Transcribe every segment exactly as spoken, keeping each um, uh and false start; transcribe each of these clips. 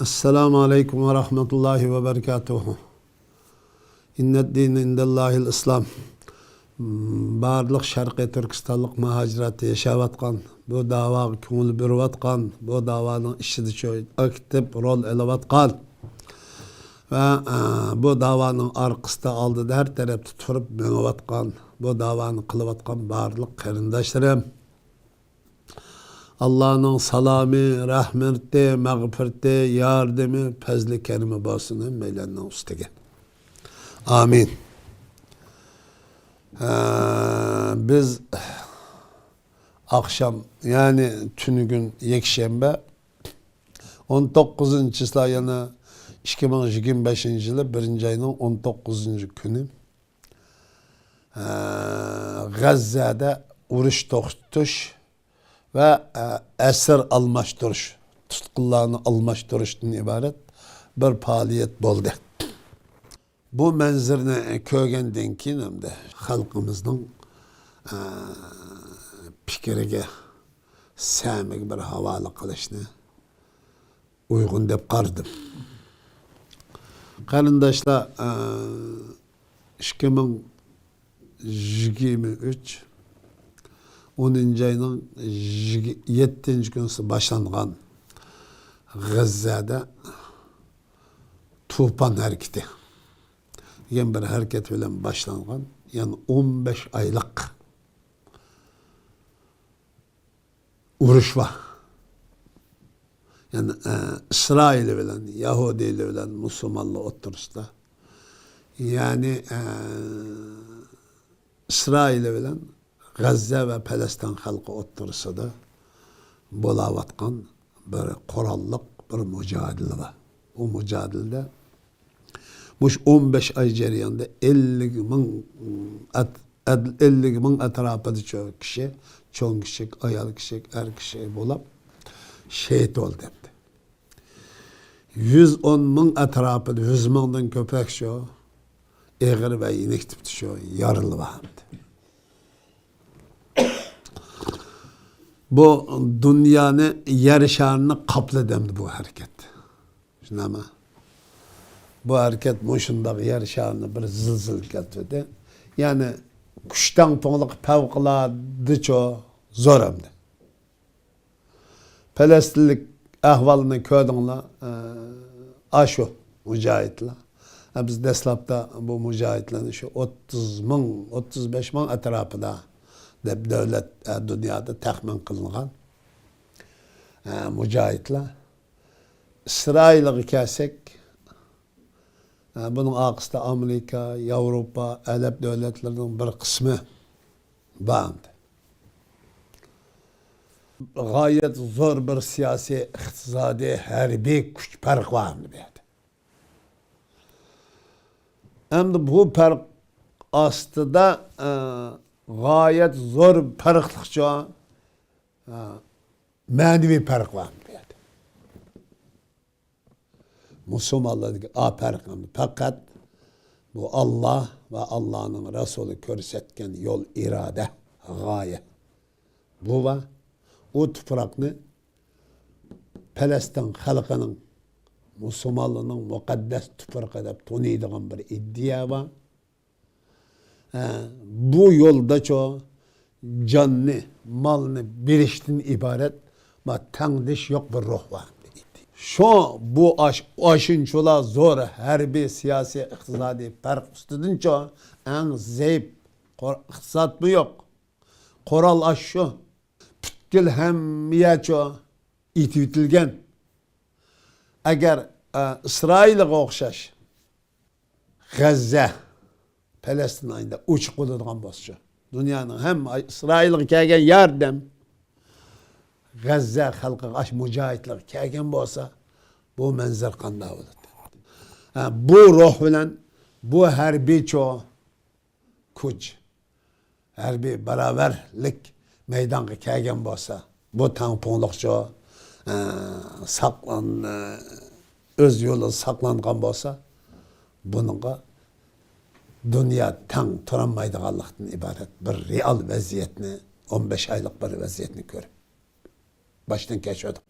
ئەسسالامۇ ئەلەيكۇم ۋە رەھمەتۇللاھى ۋە بەرىكاتۇھۇ. ئىننەددىنە ئىندەللاھىل ئىسلام. بارلىق شەرقىي تۈركىستانلىق مۇھاجىرەتتە ياشاۋاتقان، بۇ داۋاغا كۆڭۈل بۆلۈۋاتقان، بۇ داۋانىڭ ئىچىدە شۇ ئاكتىپ رول ئېلىۋاتقان ۋە، ئە، بۇ داۋانىڭ ئارقىسىدا، ئالدىدا، ھەر تەرەپتە تۇرۇپ مېڭىۋاتقان، بۇ داۋانى قىلىۋاتقان بارلىق قېرىنداشلىرىم، ئاللانىڭ سالامى، رەھمىتى، مەغپىرىتى، ياردىمى، پەزلى كەرىمى بولسۇن ھەممەيلەننىڭ ئۈستىگە. ئامىن. ھە، بىز ئاخشام، يەنى تۈنۈگۈن يەكشەنبە، ئون توققۇزىنچى چىسلا، يەنە ئىككى مىڭ يىگىرمە بەشىنچى يىلى بىرىنچى ئاينىڭ ئون توققۇزىنچى كۈنى، ئە، غەززەدە ئۇرۇش توختىتىش ۋە، ئە، ئەسىر ئالماشتۇرۇش، تۇتقۇنلارنى ئالماشتۇرۇشتىن ئىبارەت بىر پائالىيەت بولدى. بۇ مەنزىرىنى كۆرگەندىن كېيىن، ئەمدى خەلقىمىزنىڭ، ئە، پىكرىگە، سەمىگە بىر ھاۋالە قىلىشنى ئۇيغۇن دەپ قارىدىم. قېرىنداشلار، ئە، ئىككى مىڭ يىگىرمە ئۈچ، ئونىنچى ئاينىڭ يىگىرمە يەتتىنچى كۈنى باشلانغان غەززەدە توپان ھەرىكىتى دېگەن بىر ھەرىكەت بىلەن باشلانغان، يەنى ئون بەش ئايلىق ئۇرۇش بار. يەنى، ئە، ئىسرائىل بىلەن، يەھۇدىيلار بىلەن مۇسۇلمانلار ئوتتۇرىسىدا. يەنى، ئە، ئىسرائىل بىلەن غەززە ۋە پەلەستىن خەلقى ئوتتۇرىسىدا بولاۋاتقان بىر قوراللىق بىر مۇجادىلە بار. ئۇ مۇجادىلىدە مۇشۇ ئون بەش ئاي جەريانىدا ئەللىك مىڭ ئەت-، ئەد-، ئەللىك مىڭ ئەتراپىدا چوڭ كىشى، چوڭ كىشىك، ئايال كىشىك، ئەر كىشى بولاپ شېھىت بولدى دەپتۇ. يۈز ئون مىڭ ئەتراپىدا، يۈز مىڭدىن كۆپرەك شۇ ئېغىر ۋە يېنىك تىپتا شۇ يارىلى بار ئەمدى. بۇ دۇنيانى، يەر شارىنى قاپلىدى ئەمدى بۇ ھەرىكەت. شۇنداقمۇ؟ بۇ ھەرىكەت مۇشۇنداق يەر شارىنى بىر زىلزىلە كەلتۈردى. يەنى كۈچ تەڭپۇڭلۇقى پەۋقۇلئاددە چوڭ، زور ئەمدى. پەلەستىنلىك ئەھۋالنى كۆردۈڭلار، ئە، ئاشۇ مۇجاھىدلار. ئە، بىز دەسلەپتە بۇ مۇجاھىدلارنى شۇ ئوتتۇز مىڭ، ئوتتۇز بەش مىڭ ئەتراپىدا دەپ دۆلەت، ئە، دۇنيادا تەخمىن قىلىنغان، ئە، مۇجاھىدلار. ئىسرائىلغا كەلسەك، ئە، بۇنىڭ ئارقىسىدا ئامېرىكا، ياۋروپا، ئەرەب دۆلەتلىرىنىڭ بىر قىسمى بار ئەمدى. غايەت زور بىر سىياسىي، ئىقتىسادىي، ھەربىي كۈچ پەرقى بار ئەمدى بۇ يەردە. ئەمدى بۇ پەرق ئاستىدا، ئە، غايەت زور پەرقلىقچە، ئە، مەنىۋى پەرق بار ئەمدى بۇ يەردە. مۇسۇلمانلاردىكى ئا پەرقىم پەقەت بۇ ئاللا ۋە ئاللانىڭ رەسۇلى كۆرسەتكەن يول، ئىرادە، غايە. بۇ ۋە ئۇ تۇپراقنى پەلەستىن خەلقىنىڭ، مۇسۇلمانلارنىڭ مۇقەددەس تۇپرىقى دەپ تونۇيدىغان بىر ئىدىيە بار. ھە، بۇ يولدىچۇ جاننى، مالنى بېرىشتىن ئىبارەت، ما، تەڭدىش يوق بىر روھ بار. شۇ، بۇ ئاش-، ئاشۇنچىلا زور ھەربىي، سىياسىي، ئىقتىسادىي پەرق ئۈستىدىنچۇ ئەڭ زەئىپ قور-، ئىقتىسادمۇ يوق. قورال ئاشۇ. پۈتكۈل ھەممە يەرچۇ ئېتىۋېتىلگەن. ئەگەر، ئە، ئىسرائىلغا ئوخشاش غەززە، پەلەستىن ئايدا ئوچۇق بولىدىغان بولسىچۇ، دۇنيانىڭ ھەممە ئىسرائىلغا كەلگەن ياردەم غەززە خەلقىگە، ئاشۇ مۇجاھىدلارغا كەلگەن بولسا، بۇ مەنزىرە قانداق بولىدۇ؟ ھە، بۇ روھ بىلەن بۇ ھەربىيچۇ كۈچ، ھەربىي باراۋەرلىك مەيدانغا كەلگەن بولسا، بۇ تەڭپۇڭلۇقچۇ، ئە، ساقلان-، ئە، ئۆز يولىدا ساقلانغان بولسا، بۇنىڭغا دۇنيا تەڭ تۇرالمايدىغانلىقتىن ئىبارەت بىر رېئال ۋەزىيەتنى، ئون بەش ئايلىق بىر ۋەزىيەتنى كۆرۈپ، باشتىن كەچۈردۇق.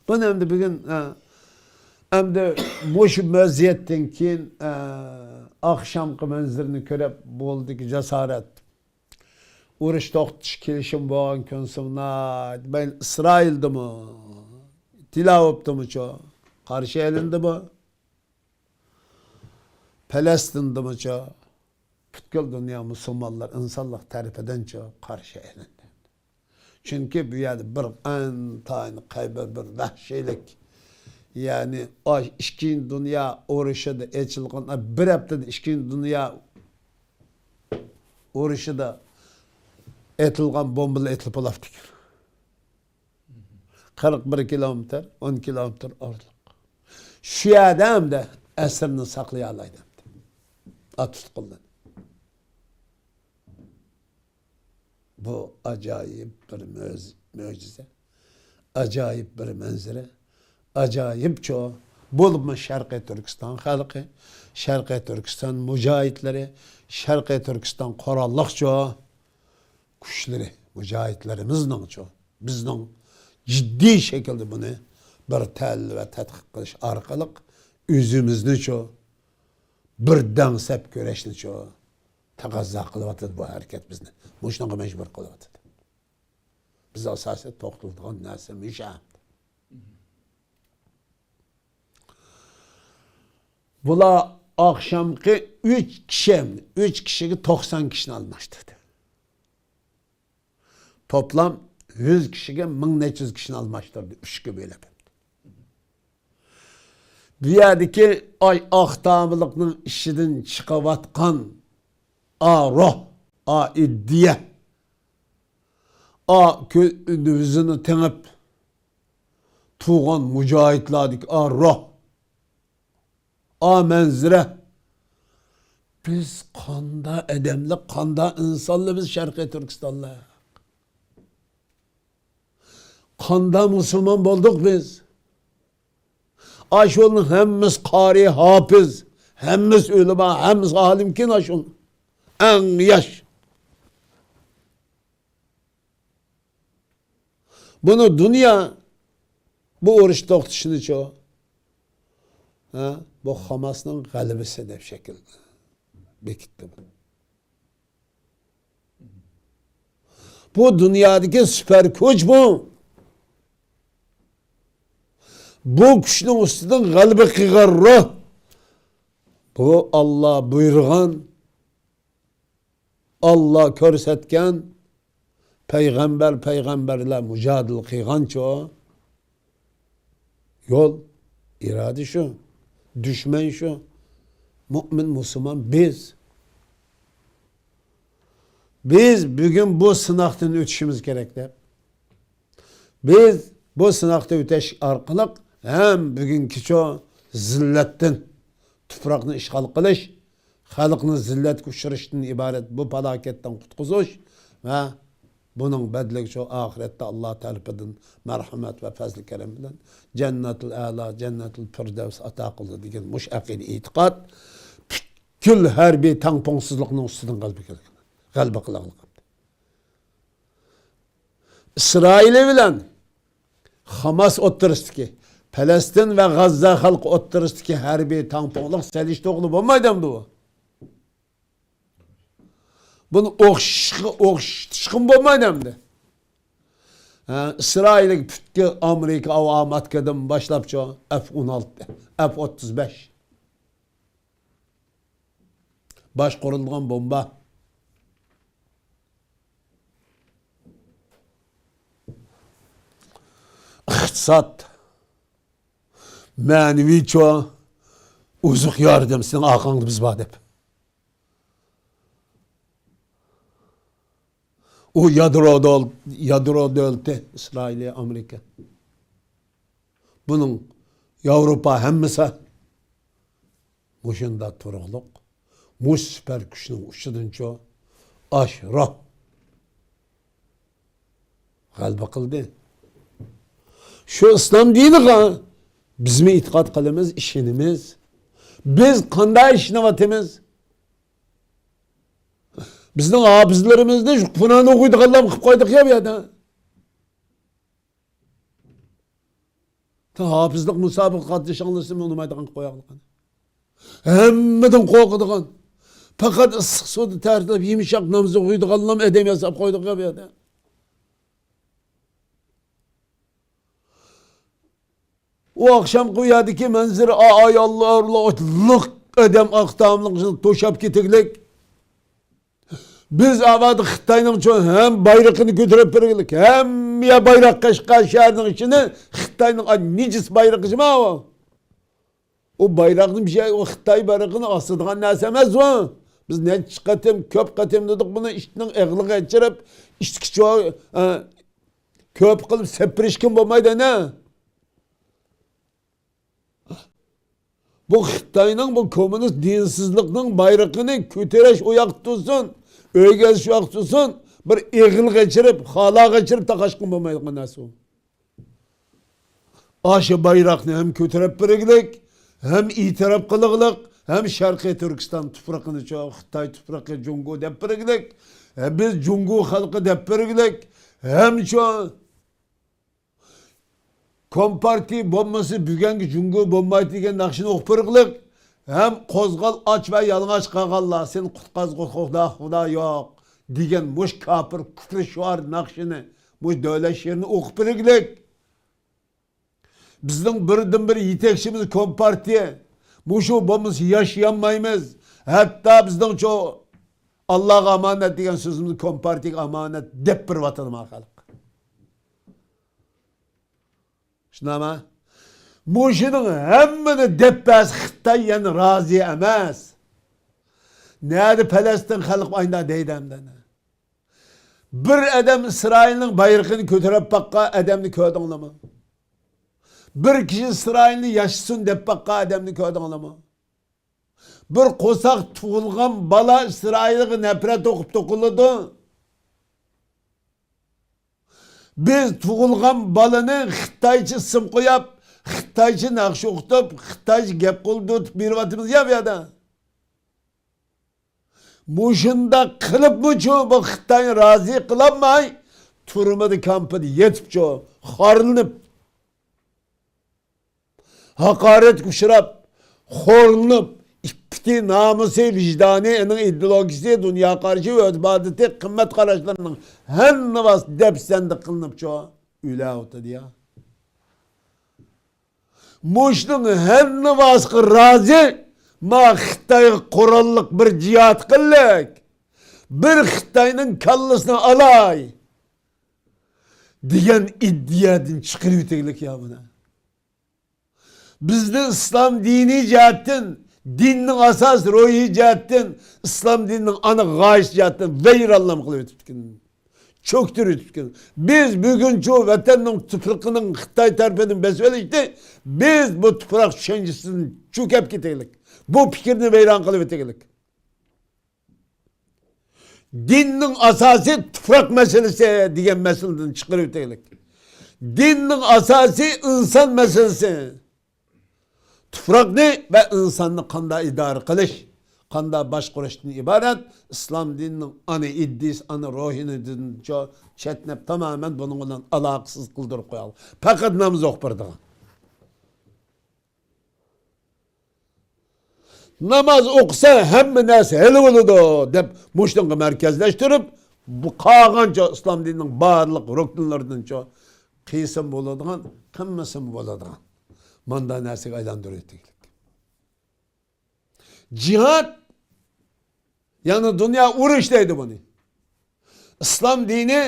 بۇنى ئەمدى بۈگۈن، ئە، ئەمدى مۇشۇ ۋەزىيەتتىن كېيىن، ئە، ئاخشامقى مەنزىرىنى كۆرۈپ بولدىكى جاسارەت. ئۇرۇش توختىتىش كېلىشىمى بولغان كۈنسى مۇنايىت مەيلى ئىسرائىلدىمۇ، تېل ئاۋىۋدىمۇچۇ قارشى ئېلىندىمۇ؟ پەلەستىندىمۇچۇ؟ پۈتكۈل دۇنيا مۇسۇلمانلار ئىنسانلىق تەرىپىدىنچۇ قارشى ئېلىندى. چۈنكى بۇ يەردە بىر ئىنتايىن قەيبەر بىر ۋەھشىيلىك، يەنى ئاي ئىككىنچى دۇنيا ئۇرۇشىدا ئېچىلغان، بىر ھەپتىدە ئىككىنچى دۇنيا ئۇرۇشىدا ئېتىلغان بومبىلار ئېتىلىپ بولاپتىكەن. قىرىق بىر كىلومېتىر، ئون كىلومېتىر ئارىلىق. شۇ يەردە ئەمدى ئەسىرنى ساقلىيالايدۇ ئەمدى. ئات تۇتقۇنلىرى. بۇ ئاجايىپ بىر مۆز-، مۆجىزە. ئاجايىپ بىر مەنزىرە. ئاجايىپچۇ. بولۇپمۇ شەرقىي تۈركىستان خەلقى، شەرقىي تۈركىستان مۇجاھىدلىرى، شەرقىي تۈركىستان قوراللىقچۇ كۈچلىرى، مۇجاھىدلىرىمىزنىڭچۇ، بىزنىڭ جىددىي شەكىلدە بۇنى بىر تەھلىل ۋە تەتقىق قىلىش ئارقىلىق ئۆزىمىزنىچۇ، بىر دەڭسەپ كۈرەشنىچۇ تەقەززا قىلىۋاتىدۇ بۇ ھەرىكەت بىزنى. مۇشۇنىڭغا مەجبۇر قىلىۋاتىدۇ. بىز ئاساسەن توختىلىدىغان نەرسە مۇشۇ. بۇلار ئاخشامقى ئۈچ كىشى، ئۈچ كىشىگە توقسان كىشىنى ئالماشتۇردى. توپلام يۈز كىشىگە مىڭ نەچچە يۈز كىشىنى ئالماشتۇردى، ئۈچكە بۆلۈپ. بۇ يەردىكى ئاي ئاختاملىقنىڭ ئىچىدىن چىقىۋاتقان ئا روھ، ئا ئىدىيە، ئا كۆ-، ئۆزىنى تېڭىپ تۇرغان مۇجاھىدلاردىكى ئا روھ، ئا مەنزىرە. بىز قاندا ئادەملەر، قاندا ئىنسانلار بىز شەرقىي تۈركىستانلىق. قاندا مۇسۇلمان بولدۇق بىز. ئاشۇنىڭ ھەممىسى قارى، ھاپىز، ھەممىسى ئۆلىما، ھەممىسى ئالىمكەن ئاشۇ. ئەڭ ياش. بۇنى دۇنيا بۇ ئۇرۇش توختىشىنىچۇ، ھە، بۇ خاماسنىڭ غەلىبىسى دەپ شەكىل بېكىتتى بۇ. بۇ دۇنيادىكى سۈپەر كۈچ بۇ. بۇ كۈچنىڭ ئۈستىدىن غەلىبە قىلغان روھ. بۇ ئاللا بۇيرۇغان، ئاللا كۆرسەتكەن، پەيغەمبەر، پەيغەمبەرلەر مۇجادىلە قىلغانچۇ يول، ئىرادە شۇ، دۈشمەن شۇ، مۇئمىن، مۇسۇلمان بىز. بىز بۈگۈن بۇ سىناقتىن ئۆتۈشىمىز كېرەك دەپ، بىز بۇ سىناقتا ئۆتۈش ئارقىلىق ھەم بۈگۈنكىچۇ زىللەتتىن، تۇپراقنى ئىشغال قىلىش، خەلقنى زىللەتكە ئۇچرىشىشتىن ئىبارەت بۇ پالاكەتتىن قۇتقۇزۇش ۋە بۇنىڭ بەدىلىگىچۇ ئاخىرەتتە ئاللا تەرىپىدىن مەرھەمەت ۋە پەزلى كەرەم بىلەن جەننەتۇل ئەلا، جەننەتۇل پىردەۋس ئاتا قىلدى دېگەن مۇشۇ ئەقىدە ئېتىقاد پۈتكۈل ھەربىي تەڭپۇڭسىزلىقنىڭ ئۈستىدىن غەلىبە كەلگەن، غەلىبە قىلغانلىقى. ئىسرائىل بىلەن خاماس ئوتتۇرىسىدىكى، پەلەستىن ۋە غەززە خەلقى ئوتتۇرىسىدىكى ھەربىي تەڭپۇڭلۇق سېلىشتۇرغىلى بولمايدۇ ئەمدى بۇ. بۇنى ئوخشىشقا، ئوخشىتىشقىمۇ بولمايدۇ ئەمدى. ھە، ئىسرائىلگە پۈتكۈل ئامېرىكا ئاۋاماتكىدىن باشلاپچۇ، ئەف ئون ئالتە، ئەف ئوتتۇز بەش. باشقۇرۇلىدىغان بومبا. ئىقتىساد، مەنىۋىچۇ، ئوزۇق ياردەم سېنىڭ ئارقاڭدا بىز بار دەپ. ئۇ يادرو دۆل-، يادرو دۆلىتى ئىسرائىل، ئامېرىكا. بۇنىڭ ياۋروپا ھەممىسى مۇشۇنداق تۇرۇقلۇق، مۇشۇ سۈپەر كۈچنىڭ ئۇچىدىنچۇ ئاشۇرۇپ غەلىبە قىلدى. شۇ ئىسلام دىنىغا بىزمۇ ئېتىقاد قىلىمىز، ئىشىنىمىز. بىز قانداق ئىشىنىۋاتىمىز؟ بىزنىڭ ھاپىزلىرىمىزنى شۇ قۇرئان ئوقۇيدىغانلار قىلىپ قويدۇق يا بۇ يەردە. ھاپىزلىق مۇسابىقە قاتنىشىڭلارسىمۇ ئۇنىمايدىغان قىلىپ قوياقلىقىنى. ھەممىدىن قورقىدىغان. پەقەت ئىسسىق سۇدا تەرىتىلىپ يۇمشاق نامزا قويىدىغانلام ئادەم ياساپ قويدۇق يا بۇ يەردە. ئۇ ئاخشامقى ئۇ يەردىكى مەنزىرە، ئا-، ئاياللار، لىق ئادەم ئاقتاملىق توشاپ كېتىگلىك. بىز ئاۋادا خىتاينىڭ چوڭ ھەم بايرىقىنى كۆتۈرۈپ بېرىگلىك. ھەممە بايراق قەشقەر شەھىرىنىڭ ئىچىنى خىتاينىڭ ئا نىجىس بايرىقى جىما ئۇ. ئۇ بايراقنى بىر شەي، ئۇ خىتاي بايرىقىنى ئاسىدىغان نەرسە ئەمەس ئۇ. بىز نەچچە قېتىم، كۆپ قېتىم دېدۇق بۇنى، ئىتنىڭ ئېغىلىغا ئېچىرىپ، ئىتكە چو-، ئە، كۆپ قىلىپ سېپىرىشكىمۇ بولمايدۇ ئەنە. بۇ خىتاينىڭ بۇ كوممۇنىست دىنسىزلىقنىڭ بايرىقىنى كۆتۈرۈش ئۇ ياقتا تۇرسۇن، ئۆيگە ئېلىش ئۇ ياقتا تۇرسۇن، بىر ئېغىل غېچىرىپ، خالا غېچىرىپ تاقاشقىمۇ بولمايدىغان نەرسە ئۇ. ئاشۇ بايراقنى ھەم كۆتۈرۈپ بېرىگلىك، ھەم ئېتىراپ قىلىغلىق، ھەم شەرقىي تۈركىستان تۇپرىقىنى چو-، خىتاي تۇپرىقى جۇڭگو دەپ بېرىگلىك، ھە، بىز جۇڭگو خەلقى دەپ بېرىگلىك، ھەم چو-، كومپارتىيە بولمىسا بۈگۈنكى جۇڭگو بولمايتتى دېگەن ناخشىنى ئوقۇپ بېرىگلىك، ھەم قوزغال ئاچ ۋە يالىڭاچ قالغانلار، سېنى قۇتقازغۇ خۇدا، خۇدا يوق دېگەن مۇش كاپىر كۇفر شوئار ناخشىنى، مۇش دۆلەت شېئىرىنى ئوقۇپ بېرىگلىك. بىزنىڭ بىردىنبىر يېتەكچىمىز كومپارتىيە. مۇشۇ بولمىسا ياشىيالمايمىز. ھەتتا بىزنىڭچۇ ئاللاغا ئامانەت دېگەن سۆزىمىز كومپارتىيەگە ئامانەت دەپ بېرىۋاتىدۇ ما خەلق. شۇنداقمۇ؟ مۇشۇنىڭ ھەممىنى دەپ بەرسە خىتاي يەنە رازى ئەمەس. نەدە پەلەستىن خەلق ئاينا دەيدۇ ئەمدى. بىر ئادەم ئىسرائىلنىڭ بايرىقىنى كۆتۈرۈپ باققان ئادەمنى كۆردۈڭلارمۇ؟ بىر كىشى ئىسرائىلنى ياشىسۇن دەپ باققان ئادەمنى كۆردۈڭلارمۇ؟ بىر قورساق تۇغۇلغان بالا ئىسرائىلغا نەپرەت ئوقى توقۇلىدۇ. بىز تۇغۇلغان بالىنى خىتايچە ئىسىم قويۇپ، خىتايچە ناخشا ئوقۇتۇپ، خىتايچە گەپ قىلدۇرتۇپ بېرىۋاتىمىز يا بۇ يەردە. مۇشۇنداق قىلىپمۇچۇ بۇ خىتاينى رازى قىلالماي، تۈرمىدە، كامپىدا يېتىپچۇ، خارلىنىپ، ھاقارەتكە ئۇچراپ، خورلىنىپ، ئىپپىتى، نامۇسى، ۋىجدانى، ئېنىڭ ئىدېئولوگىيىسى، دۇنيا قارىشى، ئۆرپ-ئادىتى، قىممەت قاراشلىرىنىڭ ھەممىسى دەپسەندە قىلىنىپچۇ، ئۆلەۋاتىدۇ يا. مۇشۇنىڭ ھەممىسىغا رازى، ما خىتايغا قوراللىق بىر جىھاد قىللىق، بىر خىتاينىڭ كاللىسىنى ئالاي دېگەن ئىدىيەدىن چىقىرىۋېتەيلىك يا بۇنى. بىزنى ئىسلام دىنى جەھەتتىن، دىننىڭ ئاساسىي روھى جەھەتتىن، ئىسلام دىنىنىڭ ئانا غايىسى جەھەتتىن ۋەيرانلام قىلىۋېتىپتىكەن. چۆكتۈرۈۋېتىپتىكەن. بىز بۈگۈنچۇ ۋەتەننىڭ تۇپرىقىنىڭ خىتاي تەرىپىدىن بېسىۋېلىشتى، بىز بۇ تۇپراق چۈشەنچىسىدىن چۆكۈپ كېتەيلىك. بۇ پىكىرنى ۋەيران قىلىۋېتەيلىك. دىننىڭ ئاساسى تۇپراق مەسىلىسى دېگەن مەسىلىدىن چىقىرىۋېتەيلىك. دىننىڭ ئاساسى ئىنسان مەسىلىسى. تۇپراقنى ۋە ئىنساننى قانداق ئىدارە قىلىش، قانداق باشقۇرۇشتىن ئىبارەت ئىسلام دىنىنىڭ ئانا ئىدىيىسى، ئانا روھىنى چەتنەپ، تامامەن بۇنىڭ بىلەن ئالاقىسىز قىلدۇرۇپ قويايلى. پەقەت ناماز ئوقۇپ بېرىدىغان. ناماز ئوقۇسا ھەممە نەرسە ھەل بولىدۇ دەپ مۇشۇنىڭغا مەركەزلەشتۈرۈپ، بۇ قالغانچە ئىسلام دىنىنىڭ بارلىق رۇكنلىرىدىنچۇ قىلسىمۇ بولىدىغان، قىلمىسىمۇ بولىدىغان ماندا نەرسىگە ئايلاندۇرۇۋېتەيلىك. جىھاد، يەنى دۇنيا ئۇرۇش دەيدۇ بۇنى. ئىسلام دىنى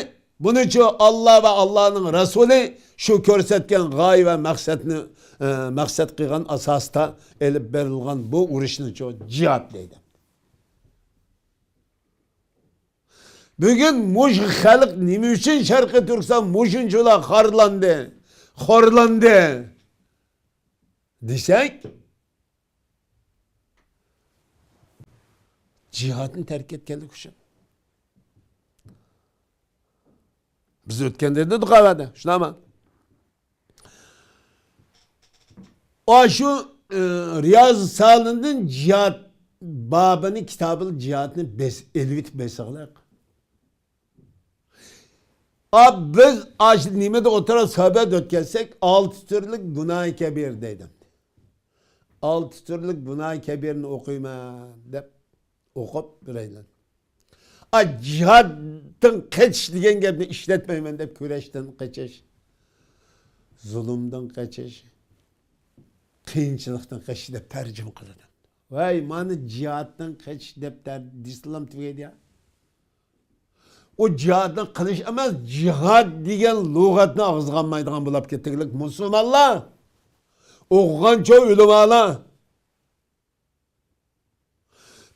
بۇنىچۇ ئاللا ۋە ئاللانىڭ رەسۇلى شۇ كۆرسەتكەن غايە ۋە مەقسەتنى، ئە، مەقسەت قىلغان ئاساستا ئېلىپ بېرىلغان بۇ ئۇرۇشنىچۇ جىھاد دەيدۇ. بۈگۈن مۇشۇ خەلق نېمە ئۈچۈن شەرقىي تۈركىستان مۇشۇنچىلا خارلاندى، خورلاندى دېسەك، جىھادنى تەرك ئەتكەنلىكى ئۈچۈن. بىز ئۆتكەندە دېدۇق ئەۋەدە، شۇنداقمۇ؟ ئاشۇ، ئى، رىيازۇ سالىھدىن جىھاد بابىنى، كىتابىل جىھادنى بېس-، ئېلىۋېتىپ بېسىغلىق. ئا، بىز ئاشۇ نېمىدە ئولتۇرۇپ سۆھبەت ئۆتكۈزسەك، ئالتە تۈرلۈك گۇناھى كەبىر دەيدۇ. ئالتە تۈرلۈك گۇناھى كەبىرنى ئوقۇيمەن دەپ ئوقۇپ بېرەيلى. ئا، جىھادتىن قېچىش دېگەن گەپنى ئىشلەتمەيمەن دەپ كۈرەشتىن قېچىش، زۇلۇمدىن قېچىش، قىيىنچىلىقتىن قېچىش دەپ تەرجىمە قىلىدۇ. ۋاي، مانا جىھادتىن قېچىش دەپ تەر-، دېسىلام تۈگەيدۇ يا. ئۇ جىھادنى قىلىش ئەمەس، جىھاد دېگەن لۇغەتنى ئاغزىغا ئالمايدىغان بولاپ كەتتىكلىك مۇسۇلمانلار، ئوقۇغانچۇ ئۆلىمالار.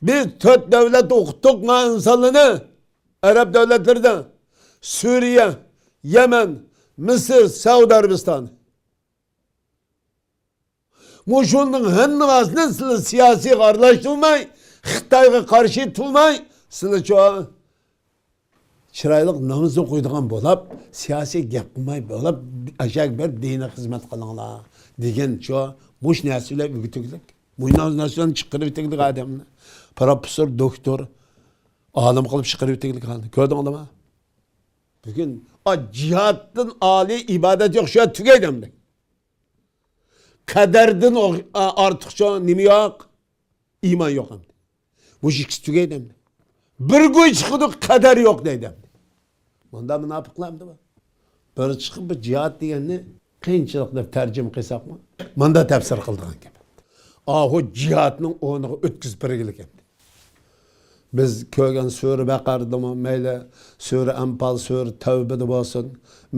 بىز تۆت دۆلەت ئوقۇتتۇق ما ئىنسانلارنى، ئەرەب دۆلەتلىرىدە، سۈرىيە، يەمەن، مىسىر، سەئۇدى ئەرەبىستان. مۇشۇنىڭ ھەممىسىنى سىلەر سىياسىيغا ئارىلاشتۇرماي، خىتايغا قارشى تۇرماي، سىلەرچۇ چىرايلىق ناماز ئوقۇيدىغان بولاپ، سىياسىي گەپ قىلماي بولاپ، ئاشاق بېرىپ دىنىي خىزمەت قىلىڭلار دېگەنچۇ، مۇشۇ نەرسىلەر ئۆگىتىگلىك. مۇشۇنداق نەرسىلەرنى چىقىرىۋېتىگلىك ئادەمنى. پروفېسسور، دوكتور، ئالىم قىلىپ چىقىرىۋېتىگلىك ھالدا. كۆردۈڭلارمۇ؟ بۈگۈن، ئا، جىھادتىن ئالىي ئىبادەت يوق، شۇ يەر تۈگەيدۇ ئەمدى. قەدەردىن ئو-، ئا-، ئارتۇقچە نېمە يوق؟ ئىمان يوق ئەمدى. مۇشۇ ئىككىسى تۈگەيدۇ ئەمدى. بىر گۇي چىقىدۇ، قەدەر يوق دەيدۇ ئەمدى. مۇندا مۇناپىقلار ئەمدى بار. بىر چىقىپ بۇ جىھاد دېگەننى قىيىنچىلىق دەپ تەرجىمە قىلساقمۇ، مۇندا تەپسىر قىلىدىغان گەپ. ئاھۇ جىھادنىڭ ئورنىغا ئۆتكۈزۈپ بېرىگلىك ئەمدى. بىز كۆرگەن سۈرە بەقەرىدىمۇ، مەيلى سۈرە ئەنپال، سۈرە تەۋبىدە بولسۇن،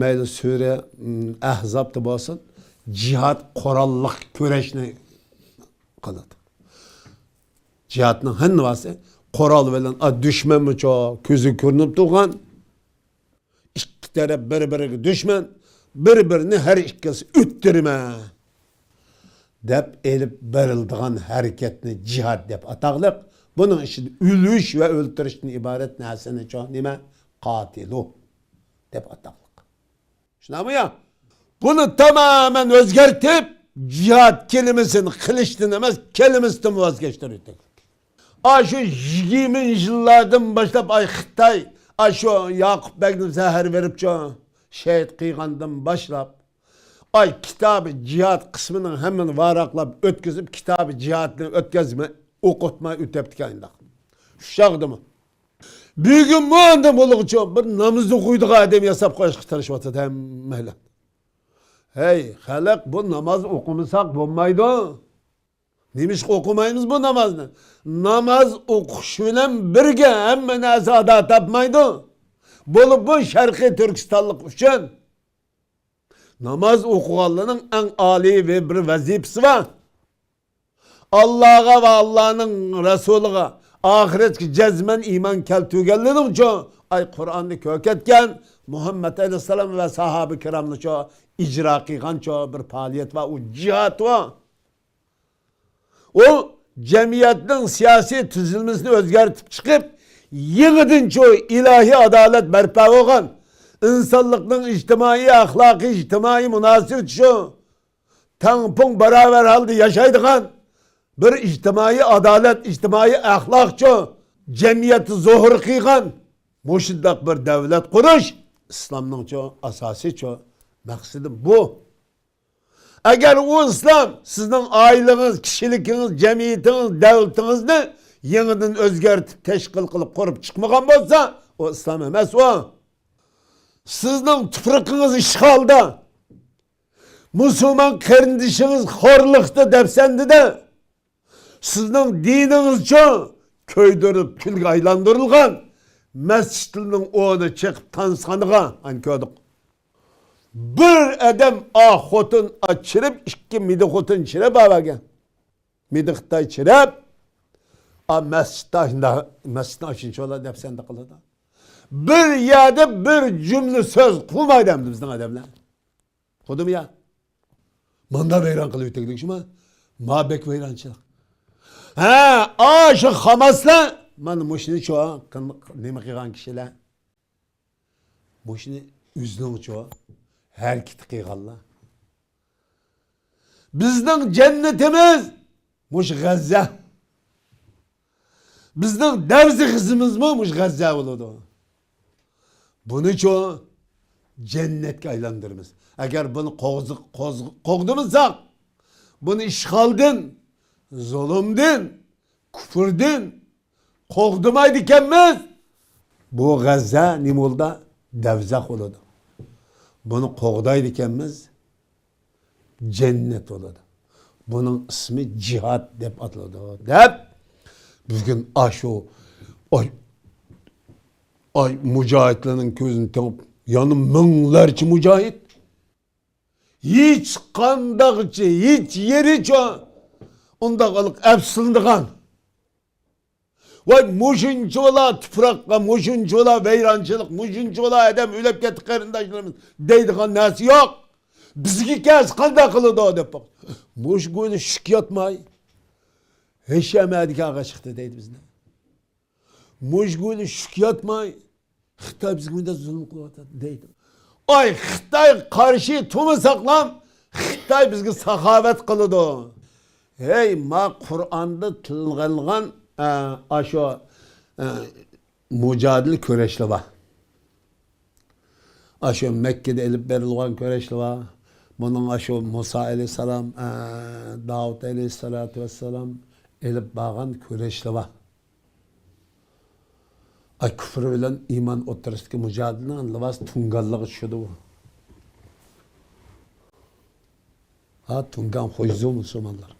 مەيلى سۈرە، ئىم، ئەھزابتا بولسۇن، جىھاد قوراللىق كۈرەشنى قىلىدۇ. جىھادنىڭ ھەممىسى قورال بىلەن، ئا، دۈشمەنمۇچۇ كۆزى كۆرۈنۈپ تۇرغان، ئىككى تەرەپ بىر-بىرىگە دۈشمەن، بىر-بىرىنى ھەر ئىككىلىسى ئۆتتۈرىمەن دەپ ئېلىپ بېرىلىدىغان ھەرىكەتنى جىھاد دەپ ئاتاقلىق. بۇنىڭ ئىچىدە ئۆلۈش ۋە ئۆلتۈرۈشتىن ئىبارەت نەرسىنىچۇ نېمە؟ قاتىلۇ دەپ ئاتاقلىق. شۇنداقمۇ يا؟ بۇنى تامامەن ئۆزگەرتىپ، جىھاد كەلىمىسىنى قىلىشتىن ئەمەس، كەلىمىسىدىن ۋاز كەچتۈرۈۋېتىڭ. ئاشۇ يىگىرمىنچى يىللاردىن باشلاپ، ئاي، خىتاي، ئاشۇ ياقۇپ بەگنى زەھەر بېرىپچۇ شېھىت قىلغاندىن باشلاپ، ئاي، كىتابى جىھاد قىسمىنىڭ ھەممىنى ۋاراقلاپ ئۆتكۈزۈپ، كىتابى جىھادنى ئۆتكۈزمەي، ئوقۇتماي ئۆتۈپتىكەن ئۇنداق. شۇ چاغدىمۇ. بۈگۈنمۇ ئاندىن بولغۇچۇ بىر ناماز ئوقۇيدىغان ئادەم ياساپ قويۇشقا تىرىشىۋاتىدۇ ھەممەيلەن. ھەي، خەلق، بۇ ناماز ئوقۇمىساق بولمايدۇ. نېمىشقا ئوقۇمايمىز بۇ نامازنى؟ ناماز ئوقۇش بىلەن بىرگە ھەممە نەرسە ئادا تاپمايدۇ. بولۇپمۇ شەرقىي تۈركىستانلىق ئۈچۈن ناماز ئوقۇغانلارنىڭ ئەڭ ئالىي بىر ۋەزىپىسى بار. ئاللاغا ۋە ئاللانىڭ رەسۇلىغا ئاخىرەتكە جەزمەن ئىمان كەلتۈرگەنلىرىنىڭچۇ، ئاي، قۇرئاننى كۆركەتكەن، مۇھەممەد ئەلەيھىسسالام ۋە ساھابە كىرامنىچۇ ئىجرا قىلغانچۇ بىر پائالىيەت بار، ئۇ جىھاد بار. ئۇ جەمئىيەتنىڭ سىياسىي تۈزۈلمىسىنى ئۆزگەرتىپ چىقىپ، يېڭىدىنچۇ ئىلاھىي ئادالەت بەرپا بولغان، ئىنسانلىقنىڭ ئىجتىمائىي، ئەخلاقىي، ئىجتىمائىي مۇناسىۋىتى شۇ تەڭپۇڭ باراۋەر ھالدا ياشايدىغان بىر ئىجتىمائىي ئادالەت، ئىجتىمائىي ئەخلاقچۇ جەمئىيەتتە زۇھۇر قىلغان مۇشۇنداق بىر دەۋلەت قۇرۇش ئىسلامنىڭچۇ ئاساسىيچۇ مەقسىتى بۇ. ئەگەر ئۇ ئىسلام سىزنىڭ ئائىلىڭىز، كىشىلىكىڭىز، جەمئىيىتىڭىز، دەۋلىتىڭىزنى يېڭىدىن ئۆزگەرتىپ، تەشكىل قىلىپ قۇرۇپ چىقمىغان بولسا، ئۇ ئىسلام ئەمەس ئۇ. سىزنىڭ تۇپرىقىڭىز ئىشغالدا، مۇسۇلمان قېرىندىشىڭىز خورلۇقتا، دەپسەندىدە، سىزنىڭ دىنىڭىزچۇ كۆيدۈرۈلۈپ، كۈلگە ئايلاندۇرۇلغان، مەسچىتلىرىنىڭ ئورنى چېقىپ تانسىخانىغا، ئەنە كۆردۇق. بىر ئادەم ئا خوتۇن ئا چىرىپ، ئىككى مىدى خوتۇن چىرىپ ئاۋەرگەن. مىدى خىتاي چىرىپ، ئا مەسچىتتا شۇنداق، مەسچىتنى ئاشۇنچىۋالا دەپسەندە قىلىدۇ. بىر يەردە بىر جۈملە سۆز قىلمايدۇ ئەمدى بىزنىڭ ئادەملەر. قىلدىمۇ يا؟ ماندا ۋەيران قىلىۋېتەيلىك شۇما؟ ما بەك ۋەيرانچىلىق. ھە، ئاشۇ خاماسلار، مانا مۇشۇنى شۇ، نېمە قىلغان كىشىلەر؟ مۇشۇنى ئۆزىنىڭچۇ ھەرىكىتى قىلغانلار. بىزنىڭ جەننىتىمىز مۇشۇ غەززە. بىزنىڭ دەرسىخىزىمىزمۇ مۇشۇ غەززە بولىدۇ. بۇنىچۇ جەننەتكە ئايلاندۇرىمىز. ئەگەر بۇنى قوغزا-، قوز-، قوغدىمىساق، بۇنى ئىشغالدىن، زۇلۇمدىن، كۇفۇردىن قوغدىمايدىكەنمىز، بۇ غەززە نېمە بولىدۇ؟ دەۋزەخ بولىدۇ. بۇنى قوغدايدىكەنمىز، جەننەت بولىدۇ. بۇنىڭ ئىسمى جىھاد دەپ ئاتىلىدۇ، دەپ بۈگۈن ئاشۇ، ئاي، ئاي، مۇجاھىدلارنىڭ كۆزىنى تېڭىپ، يەنە مىڭلارچە مۇجاھىد. ھېچقانداقچە، ھېچ يېرىچە ئۇنداق ئەپسۇسلىنىدىغان. ۋاي، مۇشۇنچىۋالا تۇپراققا، مۇشۇنچىۋالا ۋەيرانچىلىق، مۇشۇنچىۋالا ئادەم ئۆلۈپ كەتتى قېرىنداشلىرىمىز دەيدىغان نەرسە يوق. بىزگە كەلسە قانداق قىلىدۇ دەپ باق. مۇشۇ گۆلى شۈك ياتماي، ھېشەمەدىكى ئاغا چىقتى دەيدۇ بىزنى. مۇشۇ گۆلى شۈك ياتماي، خىتاي بىزگە مۇنداق زۇلۇم قىلىۋاتىدۇ دەيدۇ. ئاي، خىتايغا قارشى تۇرمىساقلام، خىتاي بىزگە ساخاۋەت قىلىدۇ. ھەي، ما قۇرئاندا تىلغا ئېلىنغان، ئە، ئاشۇ، ئە، مۇجادىلە كۈرەشلەر بار. ئاشۇ مەككىدە ئېلىپ بېرىلغان كۈرەشلەر بار. بۇنىڭ ئاشۇ مۇسا ئەلەيھىسسالام، ئە، داۋۇت ئەلەيھىسسالاتۇ ۋەسسالام ئېلىپ بارغان كۈرەشلەر بار. ئاي، كۇفر بىلەن ئىمان ئوتتۇرىسىدىكى مۇجادىلىنىڭ لىباسى تۇڭگانلىقى چۈشىدۇ. ھا، تۇڭگان خۇيزۇ مۇسۇلمانلار.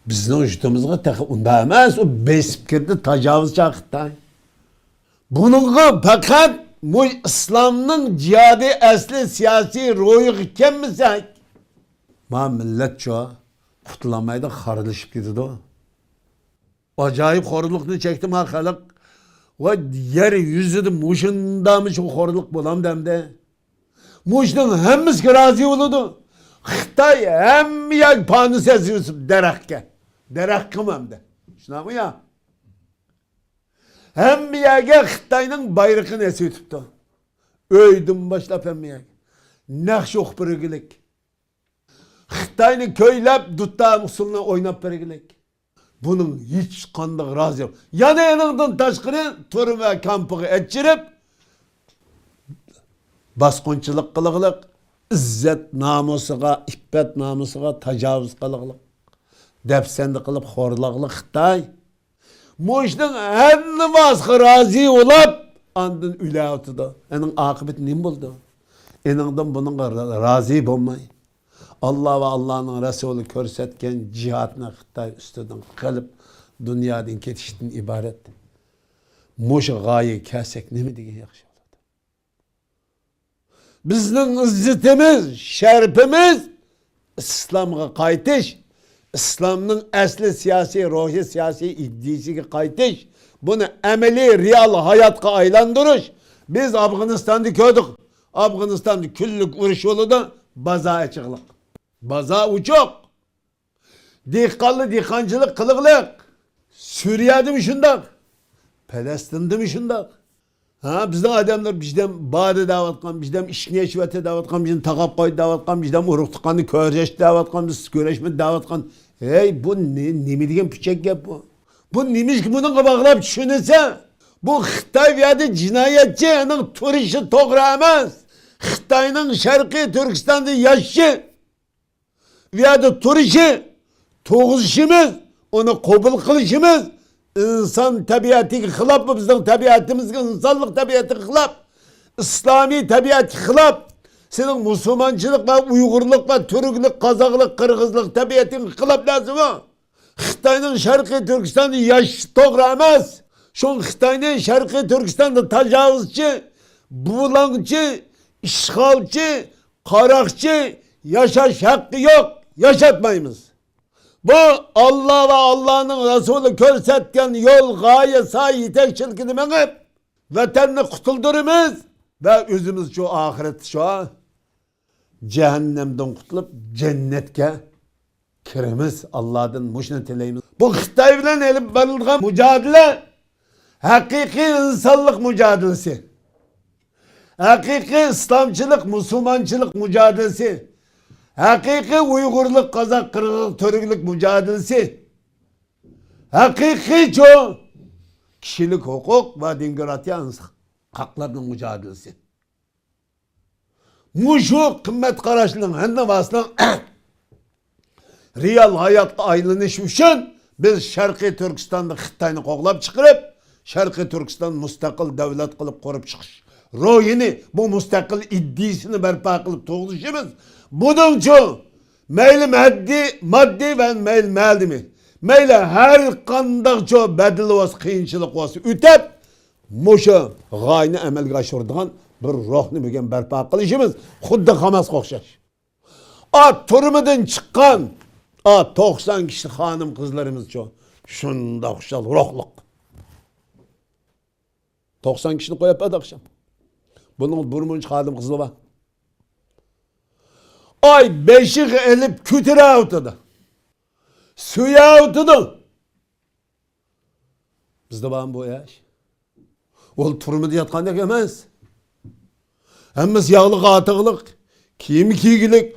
بىزنىڭ يۇرتىمىزغا تېخى ئۇنداق ئەمەس، ئۇ بېسىپ كىردى، تاجاۋۇزچى خىتاي. بۇنىڭغا پەقەت مۇ-، ئىسلامنىڭ جىھادىي ئەسلى سىياسىي روھىغا كەلمىسەك، ما مىللەتچۇ قۇتۇلالمايدۇ، خارلىشىپ كېتىدۇ. ئاجايىپ خورلۇقنى چەكتى ما خەلق. ۋە يەر يۈزىدە مۇشۇنداقمۇ شۇ خورلۇق بولامدۇ ئەمدى؟ مۇشۇنىڭ ھەممىسىگە رازى بولىدۇ. خىتاي ھەممە يەرگە پانۇس ئېسىۋېتىپ دەرەخكە. دەرەخكىمۇ ئەمدى. شۇنداقمۇ يا؟ ھەممە يەرگە خىتاينىڭ بايرىقىنى ئېسىۋېتىپتۇ. ئۆيدىن باشلاپ ھەممە يەرگە. نەخشە ئوقۇپ بەرگۈلۈك. خىتاينى كۆيلەپ، دۇتار ئۇسسۇلىنى ئويناپ بەرگۈلۈك. بۇنىڭ ھېچقانداق رازى يوق. يەنە ئېنىڭدىن تاشقىرى تۈرمە كامپىغا ئەچىرىپ، باسقۇنچىلىق قىلغۇلۇق، ئىززەت نامۇسىغا، ئىپپەت نامۇسىغا تاجاۋۇز قىلغۇلۇق، دەپسەندە قىلىپ خورلىغۇلۇق خىتاي. مۇشۇنىڭ ھەممىسىغا رازى بولۇپ، ئاندىن ئۆلۈۋاتىدۇ. ئېنىڭ ئاقىۋىتى نېمە بولىدۇ؟ ئېنىڭدىن بۇنىڭغا را-، رازى بولماي، ئاللا ۋە ئاللانىڭ رەسۇلى كۆرسەتكەن جىھادنى خىتاي ئۈستىدىن قىلىپ، دۇنيادىن كېتىشتىن ئىبارەت. مۇشۇ غايىگە كەلسەك نېمە دېگەن ياخشى بولىدۇ؟ بىزنىڭ ئىززىتىمىز، شەرىپىمىز ئىسلامغا قايتىش، ئىسلامنىڭ ئەسلى سىياسىي روھى، سىياسىي ئىدىيىسىگە قايتىش، بۇنى ئەمەلىي، رېئال ھاياتقا ئايلاندۇرۇش. بىز ئافغانىستاندا كۆردۇق. ئافغانىستاندا كۈنلۈك ئۇرۇش بولىدۇ، بازار ئېچىقلىق. بازار ئوچۇق. دېھقانلار دېھقانچىلىق قىلغۇلۇق. سۈرىيەدىمۇ شۇنداق. پەلەستىندىمۇ شۇنداق. ھا، بىزنىڭ ئادەملەر بىردەم بارى دەۋاتقان، بىردەم ئىشىكنى ئېچىۋەتتى دەۋاتقان، بىزنى تاقاپ قويدى دەۋاتقان، بىردەم ئۇرۇق تۇغقاننى كۆرۈشتى دەۋاتقان، بىز كۆرۈشمىدى دەۋاتقان. ھەي، بۇ نې-، نېمە دېگەن پۈچەك گەپ بۇ؟ بۇ نېمىشقا بۇنىڭغا باغلاپ چۈشىنىسەن؟ بۇ خىتاي بۇ يەردە جىنايەتچى، ئۇنىڭ تۇرۇشى توغرا ئەمەس. خىتاينىڭ شەرقىي تۈركىستاندا ياشىشى، ئۇ يەردە تۇرۇشى، تۇغۇشىمىز، ئۇنى قوبۇل قىلىشىمىز ئىنسان تەبىئەتىگە خىلاپ، بۇ بىزنىڭ تەبىئەتىمىزگە، ئىنسانلىق تەبىئەتىگە خىلاپ، ئىسلامىي تەبىئەتكە خىلاپ، سېنىڭ مۇسۇلمانچىلىق ۋە ئۇيغۇرلۇق ۋە تۈركلۈك، قازاقلىق، قىرغىزلىق تەبىئەتىڭگە خىلاپ نەرسە بۇ. خىتاينىڭ شەرقىي تۈركىستاندا ياشىشى توغرا ئەمەس. شۇڭا خىتاينى شەرقىي تۈركىستاندا تاجاۋۇزچى، بۇلاڭچى، ئىشغالچى، قاراقچى ياشاش ھەققى يوق، ياشاتمايمىز. بۇ ئاللا ۋە ئاللانىڭ رەسۇلى كۆرسەتكەن يول، غايە، سايە يېتەكچىلىكىدە مېڭىپ، ۋەتەننى قۇتۇلدۇرىمىز ۋە ئۆزىمىز شۇ ئاخىرەتتە شۇ جەھەننەمدىن قۇتۇلۇپ، جەننەتكە كىرىمىز. ئاللادىن مۇشۇنى تىلەيمىز. بۇ خىتاي بىلەن ئېلىپ بېرىلىدىغان مۇجادىلە ھەقىقىي ئىنسانلىق مۇجادىلىسى. ھەقىقىي ئىسلامچىلىق، مۇسۇلمانچىلىق مۇجادىلىسى. ھەقىقىي ئۇيغۇرلۇق، قازاق، قىرغىز، تۈركلۈك مۇجادىلىسى. ھەقىقىيچۇ كىشىلىك ھوقۇق ۋە دېموكراتىيە، ئىنسان. خەقلەرنىڭ مۇجادىلىسى. مۇشۇ قىممەت قاراشنىڭ ھەممىسىنىڭ رېئال ھاياتقا ئايلىنىشى ئۈچۈن بىز شەرقىي تۈركىستاندا خىتاينى قوغلاپ چىقىرىپ، شەرقىي تۈركىستان مۇستەقىل دۆلەت قىلىپ قۇرۇپ چىقىش روھىنى، بۇ مۇستەقىل ئىدىيىسىنى بەرپا قىلىپ تۇرغۇزۇشىمىز. بۇنىڭچۇ مەيلى ماددىي، ماددىي ۋە مەيلى مەنىۋى، مەيلى ھەر قانداقچۇ بەدىلى بولسا، قىيىنچىلىق بولسا ئۆتەپ، مۇشۇ غايىنى ئەمەلگە ئاشۇرىدىغان بىر روھنى بۈگۈن بەرپا قىلىشىمىز خۇددى خاماسقا ئوخشاش. ئا، تۈرمىدىن چىققان، ئا، توقسان كىشىلىك خانىم قىزلىرىمىزچۇ شۇنداق خۇشال روھلۇق. توقسان كىشىنى قويۇپ بەردى ئاخشام. بۇنىڭ بىر مۇنچە خادىم قىزلىرى بار. ئاي، بېشىغا ئېلىپ كۆتۈرەۋاتىدۇ. سۆيەۋاتىدۇ. بىزدە بارمۇ بۇ ئىش؟ ئۇ تۈرمىدە ياتقاندەك ئەمەس. ھەممىسى ياغلىق، ئارتۇقلۇق، كىيىم كىيگۈلۈك،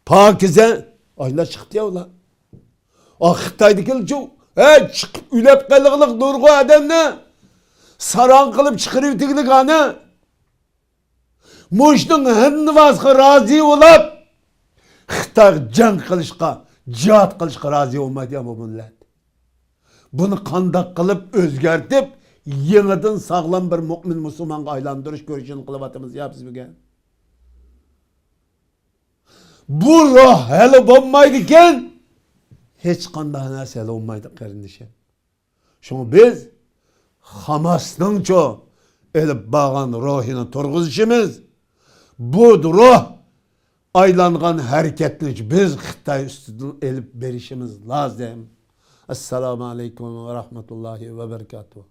پاكىزە. ئاشۇنداق چىقىپتۇ يا ئۇلار. ئا، خىتايدىكىلەرچۇ، ھە، چىقىپ ئۆلۈپ قالغۇلۇق نۇرغۇن ئادەمنى ساراڭ قىلىپ چىقىرىۋېتىگلىك ئانا. مۇشۇنىڭ ھەممىسىغا رازى بولۇپ، خىتايغا جەڭ قىلىشقا، جىھاد قىلىشقا رازى بولمايدۇ يا بۇ مىللەت. بۇنى قانداق قىلىپ ئۆزگەرتىپ، يېڭىدىن ساغلام بىر مۆمىن مۇسۇلمانغا ئايلاندۇرۇش كۈرىشىنى قىلىۋاتىمىز يا بىز بۈگۈن. بۇ روھ ھەل بولمايدىكەن، ھېچقانداق نەرسە ھەل بولمايدۇ، قېرىندىشىم. شۇڭا بىز خاماسنىڭچۇ ئېلىپ بارغان روھىنى تۇرغۇزۇشىمىز، بۇ روھ ئايلانغان ھەرىكەتنى بىز خىتاي ئۈستىدىن ئېلىپ بېرىشىمىز لازىم. ئەسسالامۇ ئەلەيكۇم ۋە رەھمەتۇللاھى ۋە بەرىكاتۇھ.